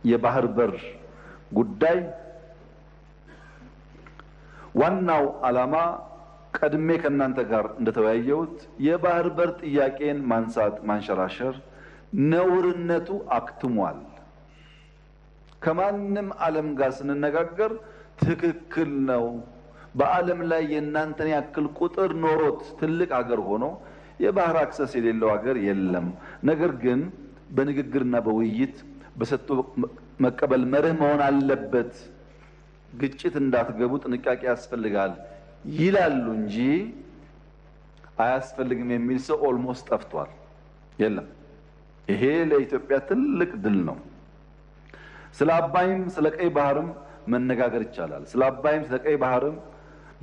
የባህር በር ጉዳይ ዋናው ዓላማ ቀድሜ ከእናንተ ጋር እንደተወያየሁት የባህር በር ጥያቄን ማንሳት ማንሸራሸር ነውርነቱ አክትሟል። ከማንም ዓለም ጋር ስንነጋገር ትክክል ነው። በዓለም ላይ የእናንተን ያክል ቁጥር ኖሮት ትልቅ አገር ሆኖ የባህር access የሌለው ሀገር የለም። ነገር ግን በንግግርና በውይይት በሰጥቶ መቀበል መርህ መሆን አለበት። ግጭት እንዳትገቡ ጥንቃቄ ያስፈልጋል ይላሉ እንጂ አያስፈልግም የሚል ሰው almost ጠፍቷል። የለም። ይሄ ለኢትዮጵያ ትልቅ ድል ነው። ስለ አባይም ስለ ቀይ ባህርም መነጋገር ይቻላል። ስለ አባይም ስለ ቀይ ባህርም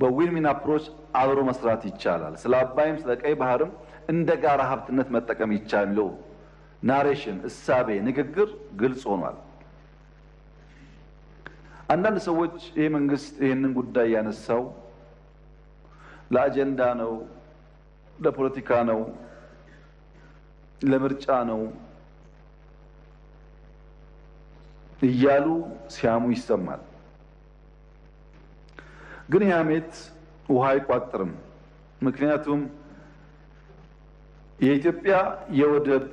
በ win-win approach አብሮ መስራት ይቻላል። ስለ አባይም ስለ ቀይ ባህርም እንደ ጋራ ሀብትነት መጠቀም ይቻላል። Narration፣ እሳቤ፣ ንግግር ግልጽ ሆኗል። አንዳንድ ሰዎች ይህ መንግስት ይህንን ጉዳይ ያነሳው ለአጀንዳ ነው፣ ለፖለቲካ ነው፣ ለምርጫ ነው እያሉ ሲያሙ ይሰማል። ግን ይህ ሐሜት ውሃ አይቋጥርም። ምክንያቱም የኢትዮጵያ የወደብ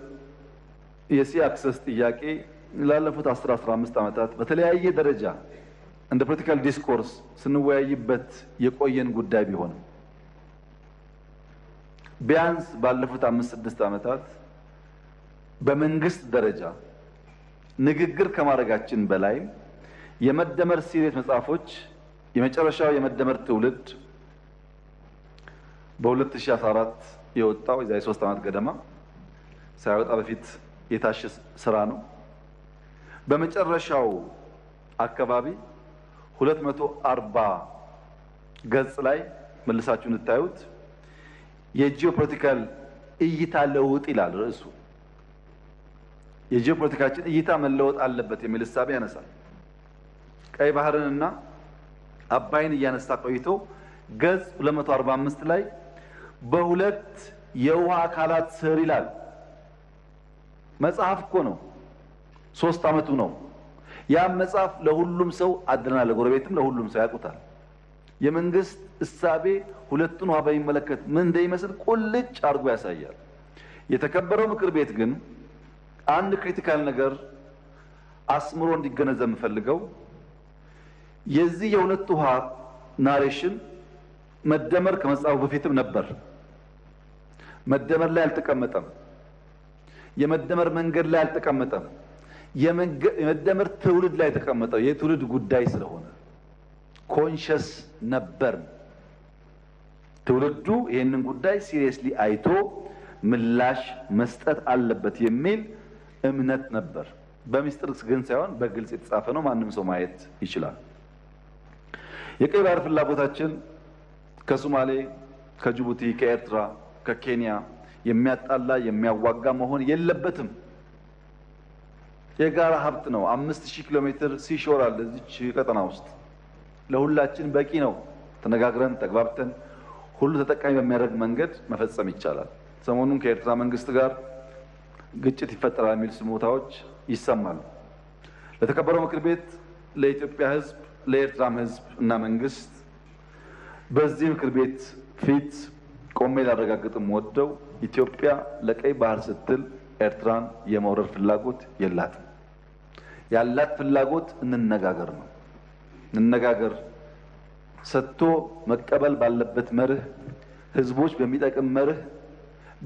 የ sea access ጥያቄ ላለፉት 10 15 ዓመታት በተለያየ ደረጃ እንደ political discourse ስንወያይበት የቆየን ጉዳይ ቢሆንም ቢያንስ ባለፉት 5 6 ዓመታት በመንግስት ደረጃ ንግግር ከማድረጋችን በላይ የመደመር series መጽሐፎች የመጨረሻው የመደመር ትውልድ በ2014 የወጣው የዛሬ 3 ዓመት ገደማ ሳይወጣ በፊት የታሸ ስራ ነው። በመጨረሻው አካባቢ 240 ገጽ ላይ መልሳችሁ እንድታዩት የ geopolitical እይታ ለውጥ ይላል ርዕሱ። የጂኦፖለቲካችን እይታ መለወጥ አለበት የሚል እሳቤ ያነሳል። ቀይ ባህርንና አባይን እያነሳ ቆይቶ ገጽ 245 ላይ በሁለት የውሃ አካላት ስር ይላል። መጽሐፍ እኮ ነው። 3 ዓመቱ ነው። ያም መጽሐፍ ለሁሉም ሰው አድረናል፣ ለጎረቤትም ለሁሉም ሰው ያውቁታል። የመንግስት እሳቤ ሁለቱን ውሃ በሚመለከት ምን እንደሚመስል ቁልጭ አድርጎ ያሳያል። የተከበረው ምክር ቤት ግን አንድ critical ነገር አስምሮ እንዲገነዘብ የምፈልገው የዚህ የሁለት ውሃ narration መደመር ከመጽሐፉ በፊትም ነበር። መደመር ላይ አልተቀመጠም። የመደመር መንገድ ላይ አልተቀመጠም። የመደመር ትውልድ ላይ የተቀመጠው የትውልድ ጉዳይ ስለሆነ conscious ነበር። ትውልዱ ይህንን ጉዳይ seriously አይቶ ምላሽ መስጠት አለበት የሚል እምነት ነበር። በሚስጥር ግን ሳይሆን በግልጽ የተጻፈ ነው። ማንም ሰው ማየት ይችላል። የቀይ ባህር ፍላጎታችን ከሶማሌ፣ ከጅቡቲ፣ ከኤርትራ፣ ከኬንያ የሚያጣላ የሚያዋጋ መሆን የለበትም። የጋራ ሀብት ነው። 5000 ኪሎ ሜትር seashore አለ እዚች ቀጠና ውስጥ ለሁላችን በቂ ነው። ተነጋግረን ተግባብተን ሁሉ ተጠቃሚ በሚያደርግ መንገድ መፈጸም ይቻላል። ሰሞኑን ከኤርትራ መንግስት ጋር ግጭት ይፈጠራል የሚል ስሞታዎች ይሰማሉ። ለተከበረው ምክር ቤት፣ ለኢትዮጵያ ሕዝብ፣ ለኤርትራም ሕዝብ እና መንግስት በዚህ ምክር ቤት ፊት ቆሜ ላረጋግጥም ወደው ኢትዮጵያ ለቀይ ባህር ስትል ኤርትራን የመውረር ፍላጎት የላትም። ያላት ፍላጎት እንነጋገር ነው። እንነጋገር ሰጥቶ መቀበል ባለበት መርህ፣ ህዝቦች በሚጠቅም መርህ፣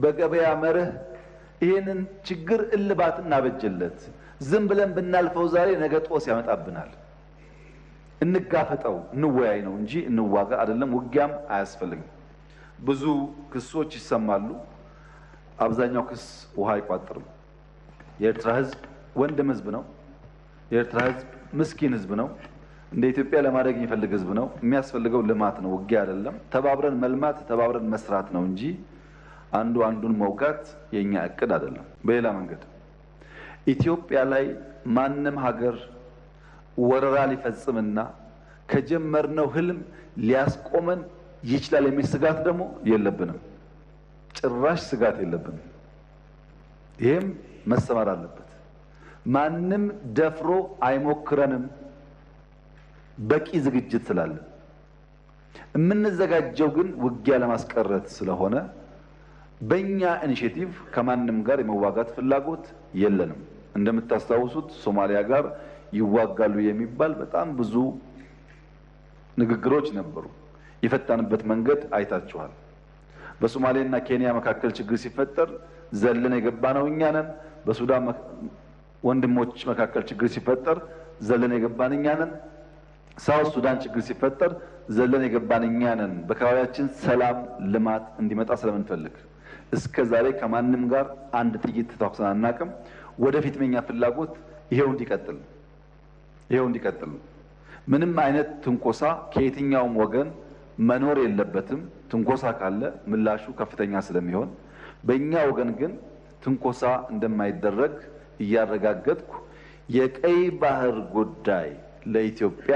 በገበያ መርህ ይህንን ችግር እልባት እናበጅለት። ዝም ብለን ብናልፈው ዛሬ ነገ ጦስ ያመጣብናል። እንጋፈጠው፣ እንወያይ ነው እንጂ እንዋጋ አይደለም። ውጊያም አያስፈልግም። ብዙ ክሶች ይሰማሉ። አብዛኛው ክስ ውሃ አይቋጥርም። የኤርትራ ህዝብ ወንድም ህዝብ ነው። የኤርትራ ህዝብ ምስኪን ህዝብ ነው። እንደ ኢትዮጵያ ለማደግ የሚፈልግ ህዝብ ነው። የሚያስፈልገው ልማት ነው፣ ውጊያ አይደለም። ተባብረን መልማት፣ ተባብረን መስራት ነው እንጂ አንዱ አንዱን መውጋት የኛ እቅድ አይደለም። በሌላ መንገድ ኢትዮጵያ ላይ ማንም ሀገር ወረራ ሊፈጽምና ከጀመርነው ህልም ሊያስቆመን ይችላል የሚል ስጋት ደግሞ የለብንም። ጭራሽ ስጋት የለብንም። ይሄም መሰማር አለበት። ማንም ደፍሮ አይሞክረንም። በቂ ዝግጅት ስላለ የምንዘጋጀው ግን ውጊያ ለማስቀረት ስለሆነ በእኛ initiative ከማንም ጋር የመዋጋት ፍላጎት የለንም። እንደምታስታውሱት ሶማሊያ ጋር ይዋጋሉ የሚባል በጣም ብዙ ንግግሮች ነበሩ። የፈታንበት መንገድ አይታችኋል። በሶማሌና ኬንያ መካከል ችግር ሲፈጠር ዘለን የገባነው እኛ ነን። በሱዳን ወንድሞች መካከል ችግር ሲፈጠር ዘለን የገባን እኛ ነን። South Sudan ችግር ሲፈጠር ዘለን የገባን እኛ ነን። በአካባቢያችን ሰላም፣ ልማት እንዲመጣ ስለምንፈልግ እስከ ዛሬ ከማንም ጋር አንድ ጥይት ተታኩሰን አናውቅም። ወደፊት የኛ ፍላጎት ይሄው እንዲቀጥል ይሄው እንዲቀጥል። ምንም አይነት ትንኮሳ ከየትኛውም ወገን መኖር የለበትም። ትንኮሳ ካለ ምላሹ ከፍተኛ ስለሚሆን በእኛ ወገን ግን ትንኮሳ እንደማይደረግ እያረጋገጥኩ የቀይ ባህር ጉዳይ ለኢትዮጵያ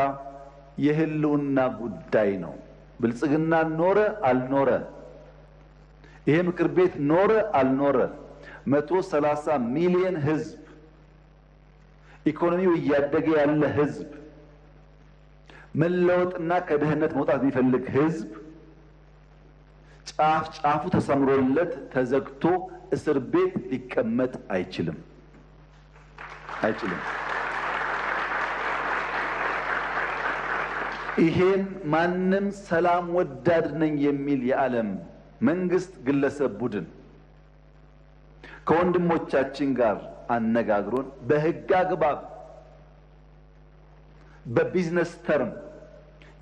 የህልውና ጉዳይ ነው። ብልጽግና ኖረ አልኖረ፣ ይሄ ምክር ቤት ኖረ አልኖረ፣ 130 ሚሊዮን ህዝብ፣ ኢኮኖሚው እያደገ ያለ ህዝብ፣ መለወጥና ከድህነት መውጣት የሚፈልግ ህዝብ ጫፍ ጫፉ ተሰምሮለት ተዘግቶ እስር ቤት ሊቀመጥ አይችልም አይችልም። ይሄን ማንም ሰላም ወዳድ ነኝ የሚል የዓለም መንግስት፣ ግለሰብ፣ ቡድን ከወንድሞቻችን ጋር አነጋግሮን በህግ አግባብ በ business term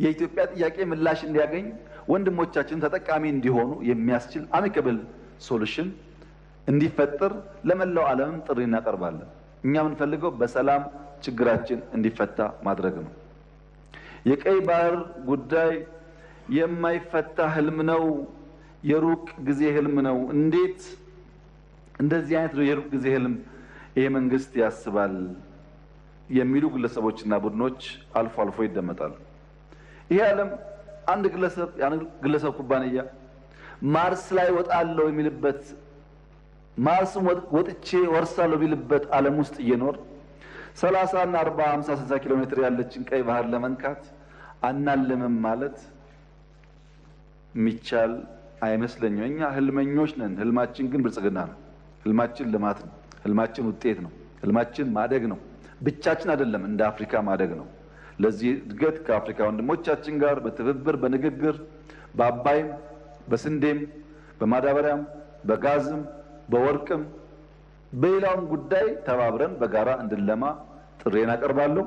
የኢትዮጵያ ጥያቄ ምላሽ እንዲያገኝ ወንድሞቻችን ተጠቃሚ እንዲሆኑ የሚያስችል amicable solution እንዲፈጠር ለመላው ዓለምም ጥሪ እናቀርባለን። እኛ የምንፈልገው በሰላም ችግራችን እንዲፈታ ማድረግ ነው። የቀይ ባህር ጉዳይ የማይፈታ ህልም ነው። የሩቅ ጊዜ ህልም ነው። እንዴት እንደዚህ አይነት የሩቅ ጊዜ ህልም ይሄ መንግስት ያስባል የሚሉ ግለሰቦችና ቡድኖች አልፎ አልፎ ይደመጣሉ። ይሄ ዓለም አንድ ግለሰብ የአንድ ግለሰብ ኩባንያ ማርስ ላይ ወጣለሁ የሚልበት፣ ማርስም ወጥቼ ወርሳለሁ የሚልበት ዓለም ውስጥ እየኖር 30 እና 40፣ 50፣ 60 ኪሎ ሜትር ያለችን ቀይ ባህር ለመንካት አናልምም ማለት የሚቻል አይመስለኝም። እኛ ህልመኞች ነን። ህልማችን ግን ብልጽግና ነው። ህልማችን ልማት ነው። ህልማችን ውጤት ነው። ህልማችን ማደግ ነው። ብቻችን አይደለም፣ እንደ አፍሪካ ማደግ ነው። ለዚህ እድገት ከአፍሪካ ወንድሞቻችን ጋር በትብብር፣ በንግግር፣ በአባይም፣ በስንዴም፣ በማዳበሪያም፣ በጋዝም፣ በወርቅም፣ በሌላውም ጉዳይ ተባብረን በጋራ እንድንለማ ጥሪዬን አቀርባለሁ።